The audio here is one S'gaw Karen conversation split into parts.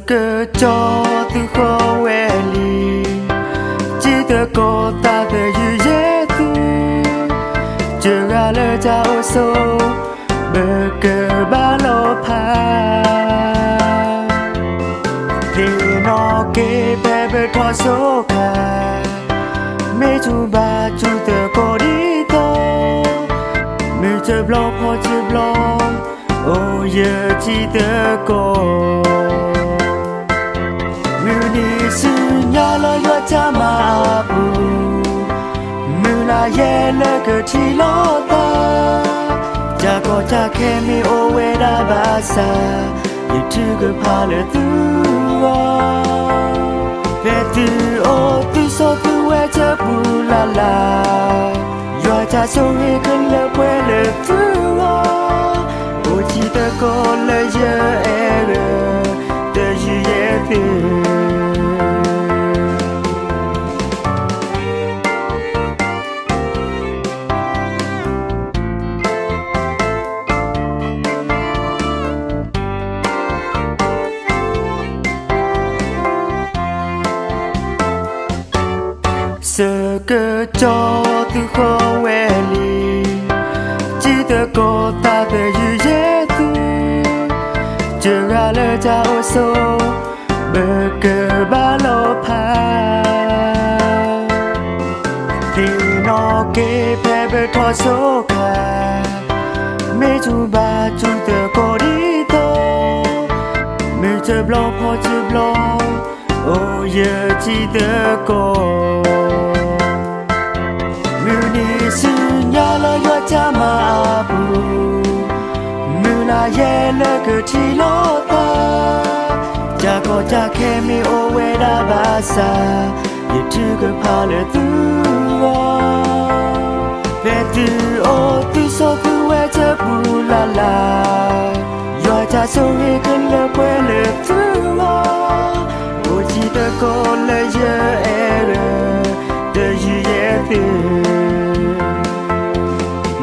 ကစၢ်သူဃီဝဲလံ, စံးသကိးသးသယုၢ်ယဲၢ်သု, စှၤဂၤလၢတၢ်အိၣ်ဆိး ပကဘၣ်လီၤဖး, သ့ၣ်နီၣ်က့ၤဖဲပထီၣ်ဆိခါ, မ့ၢ်ထူၣ်ဘၣ်ထူၣ်သကိးဒ်သိး, မုၢ်တဘျီဖီတဘျီ အိၣ်ယစံးသကိး, မုၢ်နံၤဆူညါလၢယွၤတၢ်မၤအပူၤ, မုၢ်လၢ်ယဲလၢကထံၣ်လိာ်သး, တၢ်ကီတၢ်ခဲမ့ၢ်အိၣ်ဝဲဒၣ်ဘၣ်ဆၣ်, ယထုကဖၣ်လၢသုဂီၢ်, ဖဲသုအိၣ်သုဆိးသုဝဲတပူၤလၢ်လၢ်, ယွၤတၢ်ဆိၣ်ဂ့ၤကလၢပှဲၤလၢသုဂီၢ်, အိၣ်စံးသကိးလၢယအဲၣ်ဂၢၢ် တယုၢ်ယဲၢ်သု စကစၢ်သူဃီဝဲလံ, စံးသကိးသးသယုၢ်ယဲၢ်သု, စှၤဂၤလၢတၢ်အိၣ်ဆိး ပကဘၣ်လီၤဖး, သ့ၣ်နီၣ်က့ၤဖဲပထီၣ်ဆိခါ, မ့ၢ်ထူၣ်ဘၣ်ထူၣ်သကိးဒ်သိး, မုၢ်တဘျီဖီတဘျီ အိၣ်ယစံးသကိး, မုၢ်နံၤဆူညါလၢယွၤတၢ်မၤအပူၤ, မုၢ်လၢ်ယဲလၢကထံၣ်လိာ်သး, တၢ်ကီတၢ်ခဲမ့ၢ်အိၣ်ဝဲဒၣ်ဘၣ်ဆၣ်, ယထုကဖၣ်လၢသုဂီၢ်, ဖဲသုအိၣ်သုဆိးသုဝဲတပူၤလၢ်လၢ်, ယွၤတၢ်ဆိၣ်ဂ့ၤကလၢပှဲၤလၢသုဂီၢ်, အိၣ်စံးသကိးလၢယအဲၣ်ဂၢၢ် တယုၢ်ယဲၢ်သု,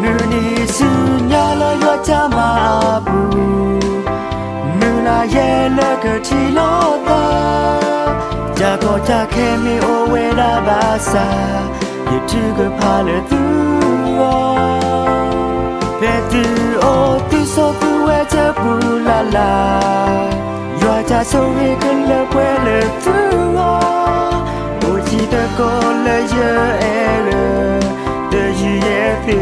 မုၢ်နံၤဆူညါလၢယွၤတၢ်မၤအပူၤ, မုၢ်လၢ်ယဲလၢကထံၣ်လိာ်သး, တၢ်ကီတၢ်ခဲမ့ၢ်အိၣ်ဝဲဒၣ်ဘၣ်ဆၣ်, ယထုကဖၣ်လၢသုဂီၢ်, ဖဲသုအိၣ်သုဆိးသုဝဲတပူၤလၢ်လၢ်, ယွၤတၢ်ဆိၣ်ဂ့ၤကလၢပှဲၤလၢသုဂီၢ်, အိၣ်စံးသကိးလၢယအဲၣ်ဂၢၢ် တယုၢ်ယဲၢ်သု,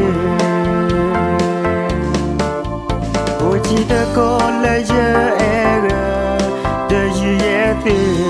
အိၣ်စံးသကိးလၢယအဲၣ်ဂၢၢ် တယုၢ်ယဲၢ်သု